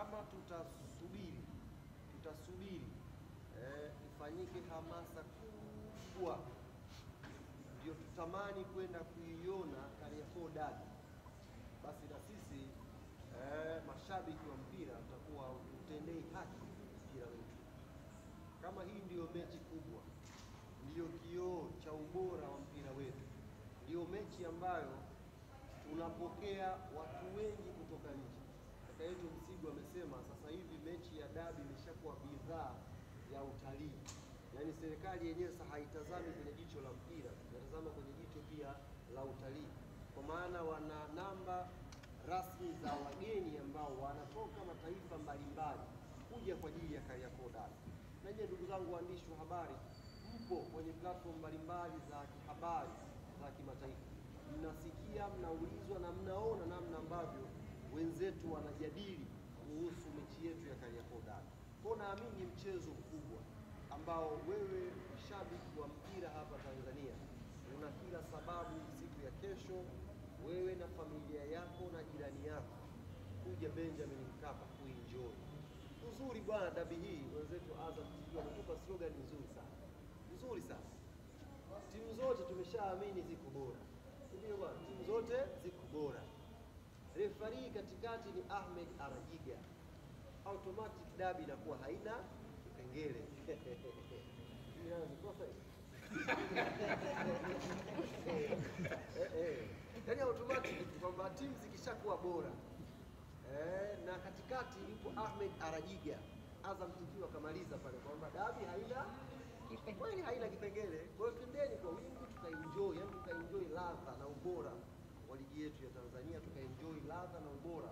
Kama tutasubiri ifanyike hamasa kubwa ndio tutamani kwenda kuiona Kariakoo Derby, basi na sisi mashabiki wa mpira tutakuwa tutendei haki mpira wetu. Kama hii ndio mechi kubwa, ndio kioo cha ubora wa mpira wetu, ndio mechi ambayo tunapokea watu wengi kutoka nje. Kaka yetu Msigu amesema sasa hivi mechi ya dabi imeshakuwa bidhaa ya utalii. Yaani serikali yenyewe sasa haitazami kwenye jicho la mpira, inatazama kwenye jicho pia la utalii. Kwa maana wana namba rasmi za wageni ambao wanatoka mataifa mbalimbali kuja kwa ajili ya Kariakoo Derby. Na nyie ndugu zangu waandishi wa habari, mpo kwenye platform mbalimbali za kihabari za kimataifa, mnasikia, mnaulizwa na mnaona namna ambavyo wenzetu wanajadili kuhusu mechi yetu ya Kariakoo Derby. Kwa naamini mchezo mkubwa ambao wewe mshabiki wa mpira hapa Tanzania una kila sababu siku ya kesho wewe na familia yako na jirani yako kuja Benjamin Mkapa kuenjoy. Uzuri bwana, dabi hii wenzetu Azam TV wametupa slogan nzuri sana. Nzuri sana. Timu zote tumeshaamini ziko bora. Ndio bwana, timu zote ziko bora. Referee katikati ni Ahmed Arajiga. Automatic dabi inakuwa haina kipengele. Yaani automatic kwamba timu zikishakuwa bora. Na katikati yupo Ahmed Arajiga. Azam TV wakamaliza pale kwamba dabi haina kweli, haina kipengele. Kwa hiyo twendeni kwa wingi tukaenjoy, yani tukaenjoy ladha na ubora wa ligi yetu ya Tanzania, tukaenjoy ladha na ubora